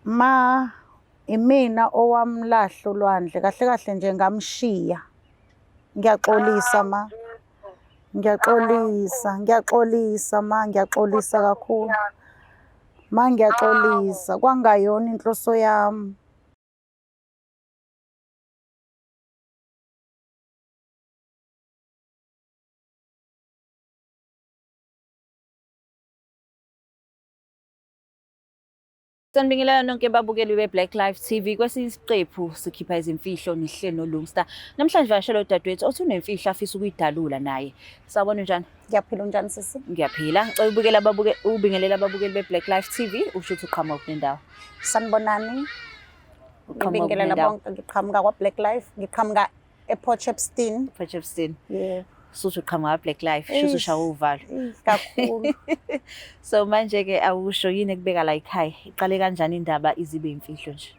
Ma imina owamlahla uLwandle, kahle kahle nje ngamshiya. Ngiyaxolisa ma. Ngiyaxolisa, ngiyaxolisa ma, ngiyaxolisa kakhulu. Ma ngiyaxolisa, kwangayona inhloso yami. Sanibingelela nonke babukeli be-Black Life TV. Kwesinye isiqephu sikhipha izimfihlo nihleli noLungsta. Namhlanje vakashela udadewethu othi unemfihlo afisa ukuyidalula naye. Sawubona, unjani? Ngiyaphila, unjani sisi? Ngiyaphila. Ngicela ubukela ababuke ubingelela ababukeli be-Black Life TV usho ukuthi uqhamuka kule ndawo. Sanibonani. Uqhamuka kule Ngibingelela ndawo. bonke, ngiqhamuka kwa-Black Life, ngiqhamuka ePort Shepstone. Port Shepstone. Yebo. Suthi uqhamuka Black Life, shuthi Eish. ushawa uvalo. Eish, kakhulu. So manje ke awusho yini ekubeka la ekhaya? Iqale kanjani indaba izibe imfihlo nje?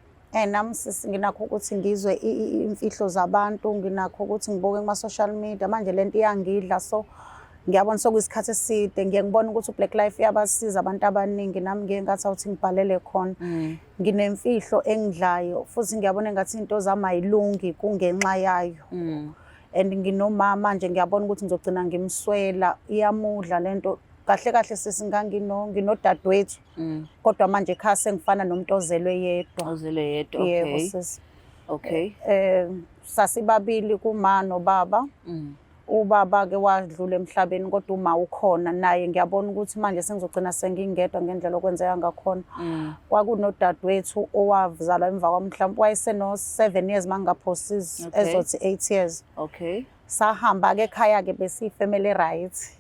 Nami sisi nginakho ukuthi ngizwe imfihlo zabantu, nginakho ukuthi ngibuke kuma-social media. Manje lento iyangidla, so ngiyabona sekuyisikhathi eside. Ngiye ngibone ukuthi u-Black Life iyabasiza abantu abaningi, nami ngiye ngathi awuthi ngibhalele khona. Nginemfihlo engidlayo futhi ngiyabona engathi into zami ayilungi kungenxa yayo. And nginomama nje, ngiyabona ukuthi ngizogcina ngimswela, iyamudla lento. Kahle kahle sisi nginodadewethu. Kodwa manje ekhaya sengifana nomuntu ozelwe yedwa. Ozelwe yedwa, Yebo okay. sisi. Okay. Sasibabili kuma nobaba. Ubaba ke wadlula emhlabeni kodwa uma ukhona naye, ngiyabona ukuthi manje sengizogcina sengingedwa ngendlela okwenzeka ngakhona. Kwakunodadewethu owazalwa emva kwami, mhlawumbe wayeseno 7 years mangingaphosisi, ezothi 8 years. Sahamba ke ekhaya ke besiyifamily right.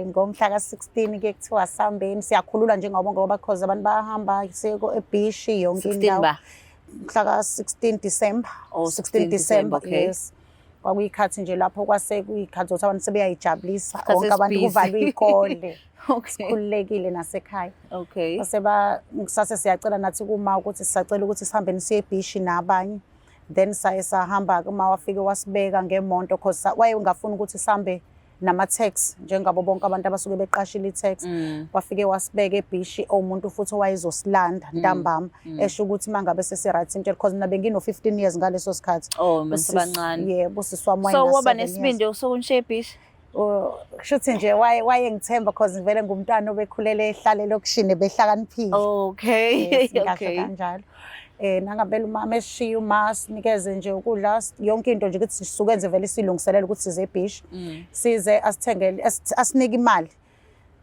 Ngomhla ka-16 ke kuthiwa sambeni siyakhulula njengoba ngoba because abantu bayahamba siye ebeach yonke 16 indawo. ba? Mhla ka-16 December. Oh, 16 December, okay. Yes. Kwakuyikhathi nje lapho kwase kuyikhathi zokuthi abantu sebeyayijabulisa, Isikhathi wonke abantu esibhizi. kuvalwe iy'kole. Okay. Sikhululekile nasekhaya. Okay. Sase ba sase siyacela nathi kuma ukuthi sisacela ukuthi sihambeni siye ebhishi nabanye. Then saye sahamba, uma wafike wasibeka ngemonto cause wayengafuni ukuthi sihambe nama-taxi njengabo bonke abantu abasuke beqashile i-taxi. Wafike wasibeka ebhishi umuntu futhi owayezosilanda ntambama, esho ukuthi mangabe sesi-right simtshele cause mina bengino-15 years ngaleso sikhathi. Oh, msebancane. Yebo, usisi wami So wayena waba 7 years. nesibindi sokunishiya ebhishi? Oh, kushuthi nje wayengithemba cause vele ngumntwana obekhulele ehlala elokishini behlakaniphile. Okay. Yes, ngingasho Okay. kanjalo. Nangempela umama eshiya uma sinikeze nje ukudla yonke into nje ukuthi sisuke nje vele silungiselele ukuthi size ebhishi. Size asithengele asinike imali.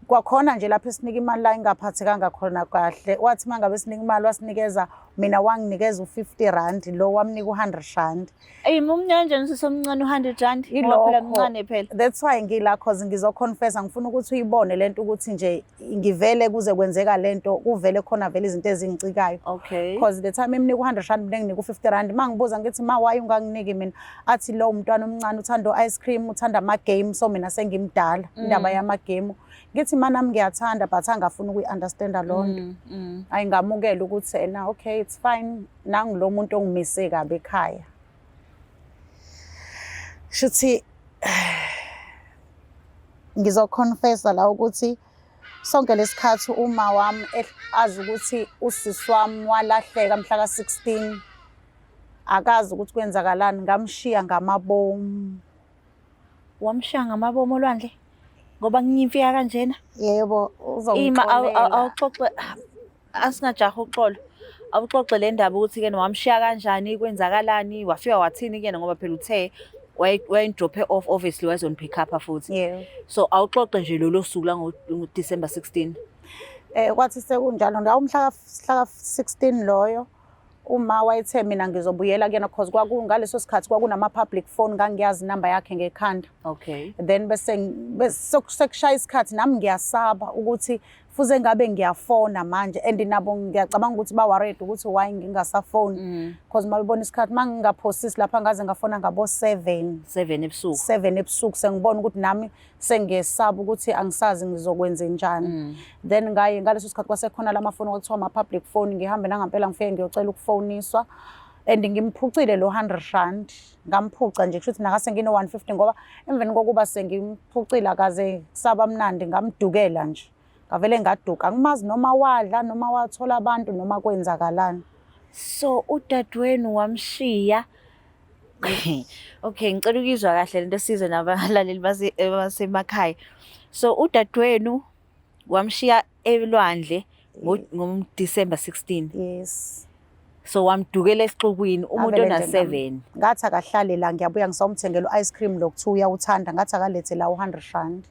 Kwakhona nje lapho esinika imali la ingaphathekanga khona kahle. Wathi mangabe sinika imali wasinikeza, mina wanginikeza u50 rand, lo wamnika u100 rand. Ey, mumncane nje usesomncane u100 rand. Ngoba phela Ilokho. mncane phela. That's why ngila cause ngizoconfessa, ngifuna ukuthi uyibone lento ukuthi nje ngivele kuze kwenzeka lento kuvele khona vele izinto ezingicikayo. Okay. Because the time emnika u100 rand mina nginika u50 rand, mangibuza ngithi ma why unganginiki mina, athi lo umntwana omncane uthanda ice cream, uthanda ama game, so mina sengimdala indaba yama game. Ngithi ma nami ngiyathanda but angafuni ukuyi-understanda loo nto. Ayingamukela ukuthi ena okay it's fine, nangu lo muntu ongimise kabi ekhaya. Shuthi ngizoconfessa la ukuthi sonke lesikhathi uma wami azi ukuthi usisi wami walahleka mhla ka-16, akazi ukuthi kwenzakalani, ngamshiya ngamabomu. Wamshiya ngamabomu olwandle? Ngoba ngiyimfika kanjena. Yebo, Ima uzongixolela. Awuxoxe, asingajaha uxolo. Awuxoxe le ndaba ukuthi ke wamshiya kanjani, kwenzakalani, wafika wathini kuyena ngoba phela uthe wayengidrophe off, obviously wayezonipick up futhi. Yebo. So awuxoxe nje lolo suku la ngo December 16. Kwathi sekunjalo ngawo mhla ka 16 loyo, uma wayethe mina ngizobuyela kuyena cause kwaku ngaleso sikhathi kwakunama public phone, ngangiyazi inamba yakhe ngekhanda. Okay. Then bese sekushaya isikhathi nami ngiyasaba ukuthi fuze ngabe ngiyafona manje, and nabo ngiyacabanga ukuthi ba worried ukuthi why ngingasafoni because mabebona isikhathi mangingaphosisi lapha ngaze ngafona ngabo 7. 7 ebusuku. 7 ebusuku, sengibona ukuthi nami sengiyesaba ukuthi angisazi ngizokwenza njani. Then ngaye ngaleso sikhathi kwasekhona lamafoni kwakuthiwa ama-public phone, ngihambe nangampela ngifike ngiyocela ukufoniswa and ngimphucile lo 100 rand, ngamphuca nje kusho ukuthi nakase ngino 150 ngoba emveni kokuba sengimphucile akaze kusaba mnandi, ngamdukela nje. Ngavele ngaduka, angimazi noma wadla noma wathola abantu noma kwenzakalani. So udadewenu wamshiya. Okay, ngicela ukuyizwa kahle lento sizwe nabalaleli basemakhaya. So udadewenu wamshiya elwandle ngo-December 16. Yes. So wamdukela esixukwini umuntu Ngavele ona nje 7. Ngathi akahlale la, ngiyabuya ngisawumthengela u-ice cream lo kuthiwa uyawuthanda, ngathi akalethe la u-100 rand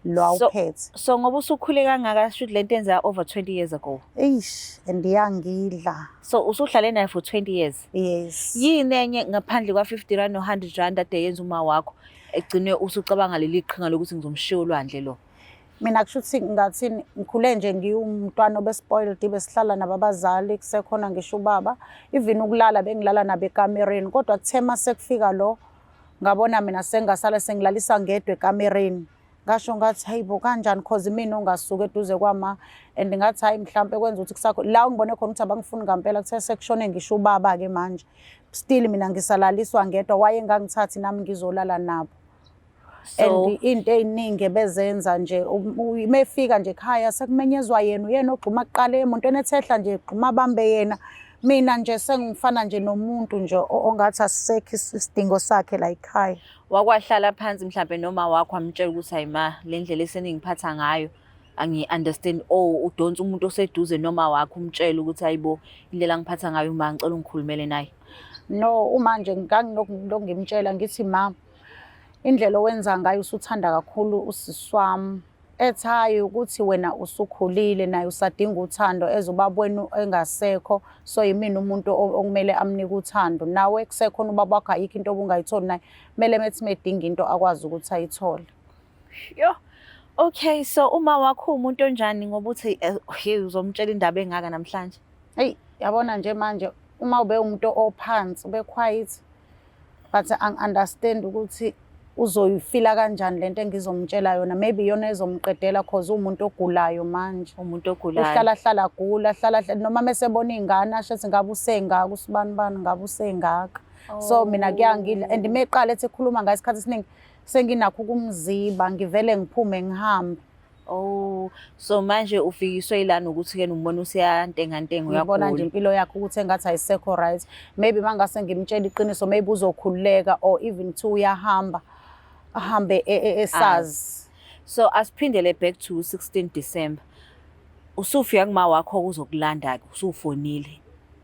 lo awuphethe. So ngoba usukhule kangaka, shuthi lento yenzeka over 20 years ago. Eish, and iyangidla. So usuhlale naye for 20 years. Yes. Yini enye ngaphandle kwa-50 rand no-100 rand ade yenza uma wakho egcine usucabanga leli qhinga lokuthi ngizomshiya olwandle lo? Mina kusho ukuthi ngathini, ngikhule nje ngiwumntwana obespoiled, besihlala nababazali, kusekhona ngisho ubaba, even ukulala bengilala nabo ekamereni, kodwa kuthe uma sekufika lo ngabona mina sengasala sengilalisa ngedwa ekamereni. Ngasho ngathi hayi bo, kanjani, cause mina ongasuka eduze kwama, and ngathi hayi mhlampe kwenza ukuthi kusakho la ngibone khona ukuthi abangifuni ngampela. Kuthe sekushone ngisho ubaba-ke manje, still mina ngisalaliswa ngedwa, wayengangithathi nami ngizolala nabo. So And into ey'ningi ebezenza nje, mefika nje ekhaya sekumenyezwa yena, uyena ogxuma kuqala emotweni ethehla nje, gxuma abambe yena. Mina nje sengifana nje nomuntu nje ongathi asisekho isidingo sakhe la ekhaya. Wakwahlala phansi mhlampe noma wakho amtshela ukuthi hayi ma, le ndlela eseningiphatha ngayo angi-understand, or udonsa umuntu oseduze noma wakho umtshele ukuthi hayibo, indlela angiphatha ngayo uma, ngicela ungikhulumele naye? No, uma nje ngangilokhu ngimtshela ngithi ma, indlela owenza ngayo usuthanda kakhulu usisi wami. Ethi hhayi, ukuthi wena usukhulile naye usadinga uthando, eze ubaba wenu engasekho, so yimina umuntu okumele amnike uthando. Nawe kusekhona ubaba wakho, ayikho into obungayitholi naye, kumele methi medinga into akwazi ukuthi ayithole. Yo. Okay, so uma wakho umuntu onjani ngoba uthi hey, uzomtshela indaba engaka namhlanje? Eyi, yabona nje manje uma ube umuntu ophansi, ube quiet, but angi-understand ukuthi uzoyifila kanjani lento engizomtshela yona. Maybe iyona ezomqedela, cause uwumuntu ogulayo manje. Umuntu ogulayo. Uhlala hlala agula, hlala hlala, noma mesebona iy'ngane asho ethi ngabe usengaka usibani bani, ngabe usengaka. So mina kuyangidla, and meqala ethi ekhuluma ngayo isikhathi esiningi senginakho ukumziba, ngivele ngiphume ngihambe. Oh, so manje ufikiswe yilana ukuthi ke umbona useyantenga ntenga, Ngibona nje uyagula. impilo yakhe ukuthi engathi ayisekho right. Maybe mangase ngimtshela iqiniso, maybe uzokhululeka, or even kuthiwa uyahamba, ahambe esazi. So asiphindele back to 16 December. Usufika kuma wakho uzokulanda ke, usufonile.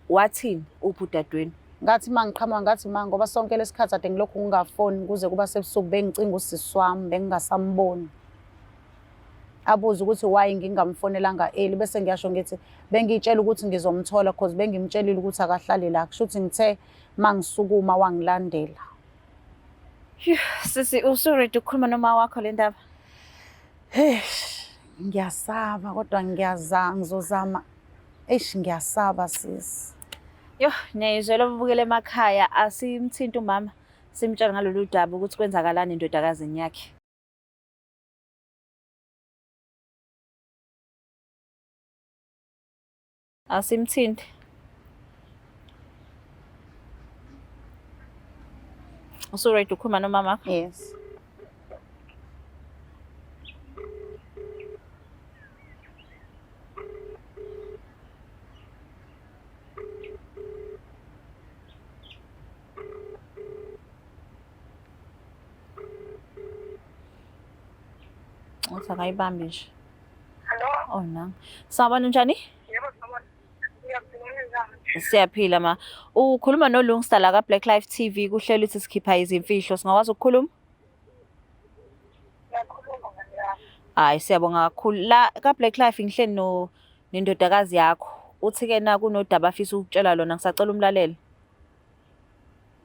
Wathini uphi udadewenu? Ngathi uma ngiqhamuka, ngathi ma, ngoba sonke lesikhathi ade ngilokhu ngingafoni kuze kuba sebusuku, bengicinga usisi wami, bengingasamboni. Abuze ukuthi why ngingamfonelanga early, bese ngiyasho ngithi bengiyitshela ukuthi ngizomthola, cause bengimtshelile ukuthi akahlale la. Kusho ukuthi ngithe mangisukuma wangilandela. Sisi, usu-ready ukukhuluma noma wakho le ndaba? Eish, ngiyasaba kodwa ngiyazama, ngizozama. Eish, ngiyasaba sisi. Yo, niyayizwela ubukele emakhaya, asimthinta umama simtshele ngalolu daba ukuthi kwenzakalani endodakazini yakhe. Asimthinte. Usu-ready ukukhuluma nomama? Yes. Uthi akayibambi nje. Hello. Oh no. Sawubona, njani? Yebo, sawubona. Ngiyaphila, njani? Siyaphila ma. Ukhuluma noLungsta la ka Black Life TV kuhlelo ukuthi sikhipha izimfihlo. Singakwazi ukukhuluma? Ngiyakhuluma ngane yami. Hayi, siyabonga kakhulu. La ka Black Life ngihleli no nendodakazi yakho. Uthi ke na kunodaba afisa ukutshela lona, ngisacela umlalele.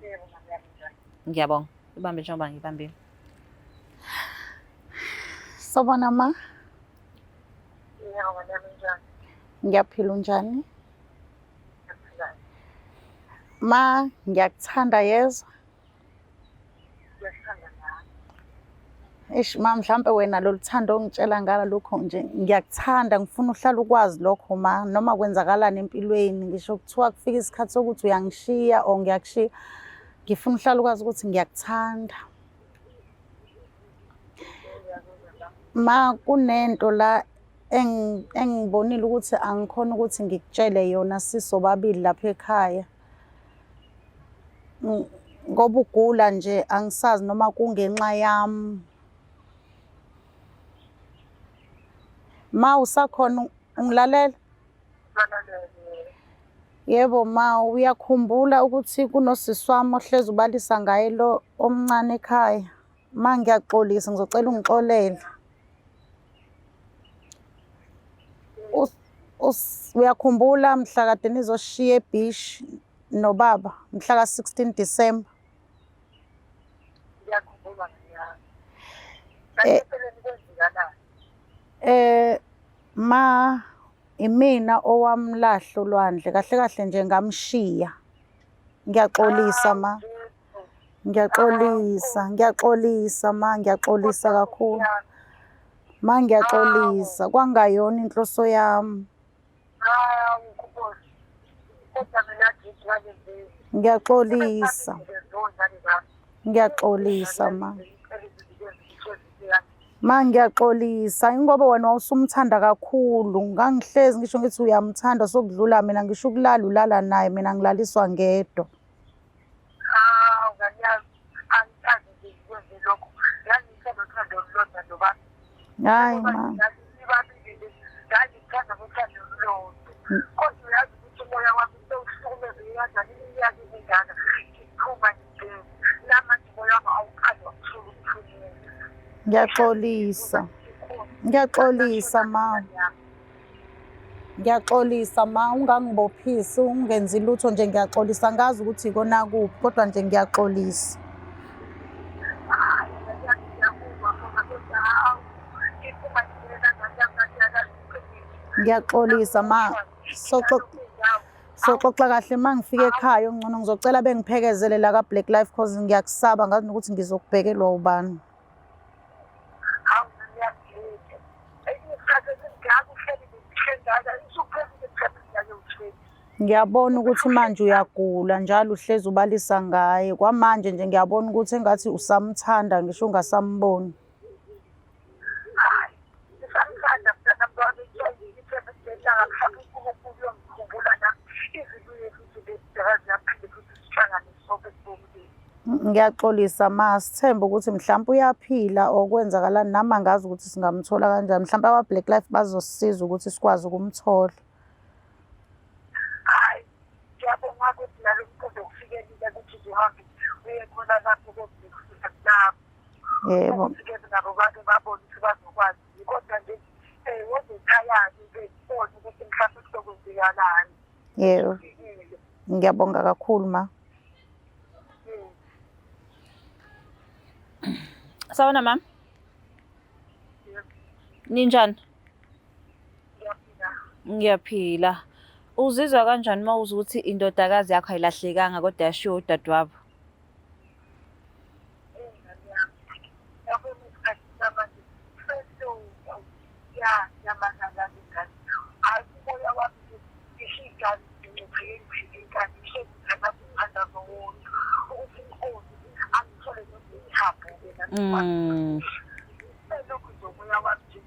Yebo ngane yami, njani? Ngiyabonga. Ibambe njengoba ngibambile. Sawubona ma. Yebo ngane yami, njani? Ngiyaphila, unjani? Ngiyaphila. Ma, ngiyakuthanda yezwa. Ngiyakuthanda nami. Eish ma, mhlampe wena lolu thando ongitshela ngalo lokho nje, ngiyakuthanda, ngifuna uhlale ukwazi lokho ma, noma kwenzakalani empilweni, ngisho kuthiwa kufika isikhathi sokuthi uyangishiya or ngiyakushiya, ngifuna uhlale ukwazi ukuthi ngiyakuthanda. Ngiyakuzwa la. Ma, kunento la Engibonile ukuthi angikhona ukuthi ngikutshele yona sisobabili lapha ekhaya. Ngoba ugula nje angisazi noma kungenxa yami. Ma usakhona ungilalela? Yebo ma, uyakhumbula ukuthi kunosisi wami ohlezi ubalisa ngaye lo omncane ekhaya. Ma ngiyaxolisa ngizocela ungixolele. Uyakhumbula mhla kade nizoshiya ebhishi nobaba mhla ka-16 December? Ngiyakhumbula ngiyami. Empeleni kwenzekalani? Ma imina owamlahla uLwandle kahle kahle nje ngamshiya. Ngiyaxolisa ma. Ngiyaxolisa, ngiyaxolisa ma, ngiyaxolisa kakhulu. Ma ngiyaxolisa, kwangayona inhloso yami. Ngiyaxolisa. Ngiyaxolisa ma. Ma ngiyaxolisa ingoba wena wawusumthanda kakhulu. Ngangihlezi ngisho ngithi uyamthanda sokudlula mina ngisho ukulala ulala naye mina ngilaliswa ngedwa. Hawu ngane angikaze nje ngikwenze lokho. Ngangithanda uthando olulodwa nobaba. Hayi ma. Nganibabili nje ngangithanda ngothando olulodwa. Kodwa uyazi ukuthi umoya wami sewuhlukumeze kanjani iminyaka emingaka ngiphuma ngigeza. Namanje umoya wami awuqali wakuthula ukuphumula. Ngiyaxolisa. Ngiyaxolisa ma. Ngiyaxolisa ma, ungangibophisi, ungenzi lutho nje ngiyaxolisa. Angazi ukuthi ikona kuphi kodwa nje ngiyaxolisa. Ngiyaxolisa ma. Soxoxa kahle uma ngifika ekhaya ongcono ngizocela bengiphekezele la ka-Black Life cause ngiyakusaba ngazi nokuthi ngizokubhekelwa ubani. Hawu ngiyagida. Isikhathi esingaka uhleli ngihlengaka isuphelile mhlawumbe iminyaka ewu-20. Ngiyabona ukuthi manje uyagula njalo uhlezi ubalisa ngaye. Kwamanje nje ngiyabona ukuthi engathi usamthanda ngisho ungasamboni. Hayi, ngisamthanda mntana wami ithemba ngelanga mhlawumbe uNkulunkulu uyongikhumbula nami izibuye futhi lezindaba ziyaphinde futhi sihlangane sonke sibomndeni. Ngiyaxolisa ma, sithembe ukuthi mhlawumpe uyaphila or kwenzakalani nami angazi ukuthi singamthola kanjani. Mhlawumpe aba-Black Life bazosisiza ukuthi sikwazi ukumthola. Hayi, ngiyabonga ukuthi nalo mqondo ukufikelile ukuthi uzohambe uye khona lapho kokusiza nabo. Yebo. Ukuthi-ke nabo bake babone ukuthi bazokwazi. Kodwa nje wozekhaya-ke bebone ukuthi mhlawumbe kuzokwenzekalani. Yebo. Ufikile. Ngiyabonga kakhulu ma. Sawubona mama. Ninjani? Ngiyaphila. Ngiyaphila. Uzizwa kanjani uma uzwa ukuthi indodakazi yakho ayilahlekanga kodwa yashiwo udadewabo? Ingane yami. Yabona isikhathi samanje selokhu yanyamalala lengane. Hhayi umoya wami nje ngisho igazi ngincipheke ngiphike inkani ngihlezi ngithandaza umthandazo wodwa ukuthi inkosi angithole noma ihambo-ke nami. Selokhu nje umoya wami nje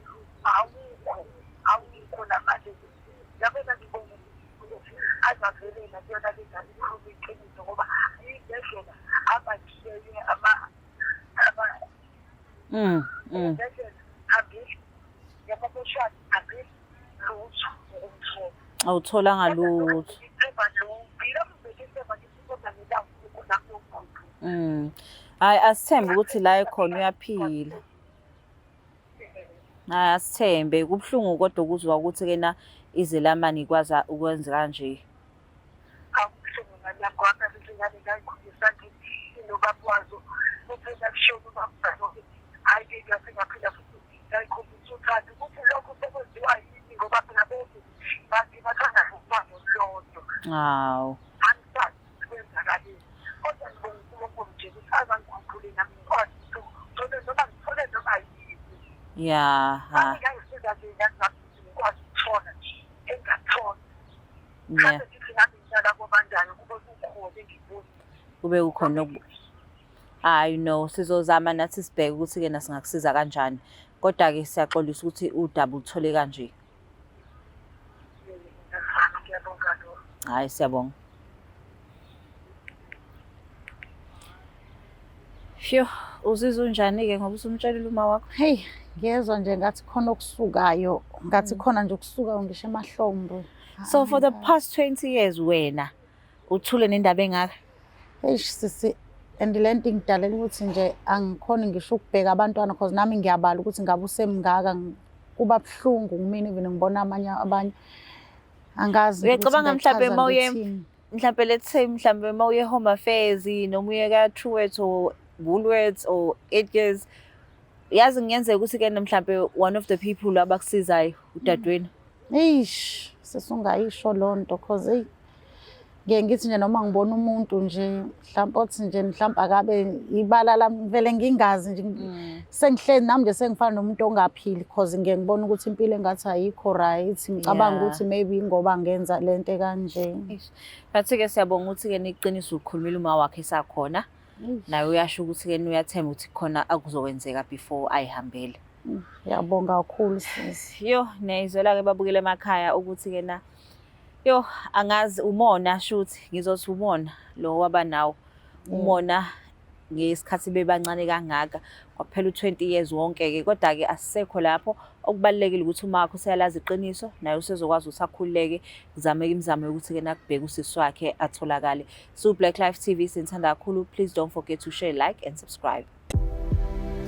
awukho awukho namanje nje yabona ngibonga ukuthi azavele nakuyona le ngane ikhulume iqiniso ngoba yindlela abashiyeye ama ama Ngendlela angikho yamaboshwana angikho lutho ukumthola. Awutholanga lutho. Ithemba lumbi lapho ngibeke ithemba ngithi kodwa ngilapho nakuyogubhu. Hhayi asithembe ukuthi la ekhona uyaphila. Hhayi asithembe kubuhlungu kodwa ukuzwa ukuthi-ke na izelamani ikwazi ukwenza kanje. Akubuhlungu ngane yami ngoba phela izingane ngayikhulisa nje inobaba wazo kuphela kushona ubaba wazo hhayi-ke ngase ngaphila futhi ngayikhombisa uthando ukuthi lokhu sekwenziwa yini ngoba phela bonke bathanda ngokuthando olulodwa. Hawu. Angisazi ukuthi kwenzakaleni kodwa ngibonga uNkulunkulu nje ukuthi azangikhuphule nami ngikwazi ukuthi ngithole noma ngithole noma yini. Ya ha. Ngangisiza nje ingane zami ukuthi ngikwazi ukuthola nje engathola. Yeah. Mhlawumbe ngithi nami ngihlala kobandayo kube kukhona engikubonile. Kube kukhona Hayi no, sizozama nathi sibheke ukuthi-ke na singakusiza kanjani. Kodwa-ke siyaxolisa ukuthi udaba uthole kanje. Ngiyabonga lokho. Hhayi siyabonga. Phew, uzizwa unjani-ke ngoba usumtshelile uma wakho? Hey, ngiyezwa nje ngathi khona okusukayo, ngathi khona nje okusukayo ngisho emahlombe. So for the past 20 years wena uthule nendaba engaka? Eish sisi, and le nto ingidalela ukuthi nje angikhoni ngisho ukubheka abantwana cause nami ngiyabala ukuthi ngabe usemngaka, kuba buhlungu kumina even ngibona amanye abanye. Angazi nje ukuthi Uyacabanga mhlambe ngingachaza uma uye ngithini. Mhlambe let's say mhlambe uma uye Home Affairs noma uye ka Truworths or Woolworths or Edgars, yazi kungenzeka ukuthi ke mhlambe one of the people abakusizayo udadewenu. Eish, sesungayisho loo nto cause eyi ngiye ngithi nje noma ngibona umuntu nje mhlawumbe othi nje mhlawumbe akabe ibala lami vele ngingazi nje, sengihlezi nami nje sengifana nomuntu ongaphili cause ngiye ngibona ukuthi impilo engathi ayikho right, ngicabanga ukuthi maybe ingoba ngenza lento ekanje. But-ke siyabonga ukuthi-ke niqinise ukukhulumela uma wakhe esakhona. Naye uyasho ukuthi-ke uyathemba ukuthi khona akuzokwenzeka before ayihambele. Ngiyabonga kakhulu sisi. Yo, niyayizwela-ke babukele emakhaya ukuthi-ke na yo angazi umona shuthi ngizothi umona lo wabanawo. Umona ngesikhathi bebancane kangaka kwaphela u-20 years wonke-ke, kodwa-ke asisekho lapho. Okubalulekile ukuthi uma wakho useyalazi iqiniso naye usezokwazi ukuthi akhululeke, kuzameke imizamo yokuthi-ke nakubheke usisi wakhe atholakale. So Black Life TV sinithanda kakhulu. Please don't forget to share, like and subscribe.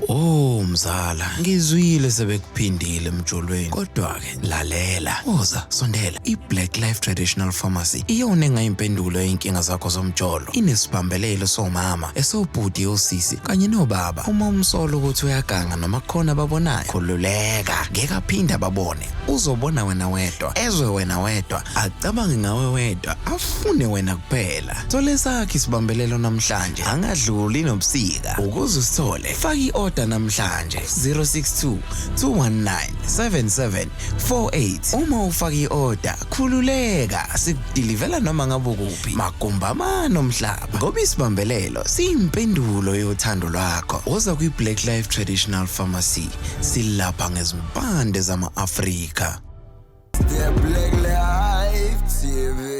Oh mzala, ngizwile sebekuphindile emjolweni. Kodwa ke lalela, woza sondela. I-Black Life Traditional Pharmacy iyona engayimpendulo yey'nkinga zakho zomjolo. Inesibambelelo somama, esobhuti, osisi kanye nobaba. Uma umsola ukuthi uyaganga noma kukhona ababonayo, khululeka, ngeke aphinde ababone. Uzobona wena wedwa, ezwe wena wedwa, acabange ngawe wedwa, afune wena kuphela. Thola esakho isibambelelo namhlanje, angadluli nobusika. Ukuze usithole, faka i-order namhlanje 062 219 7748. Uma ufaka i-order, khululeka, sikudilivela noma ngabe ukuphi, magumbi amane omhlaba. Ngoba isibambelelo siyimpendulo yothando lwakho. Woza kwi-Black Life Traditional Pharmacy, silapha ngezimpande zama-Afrika. The Black Life TV.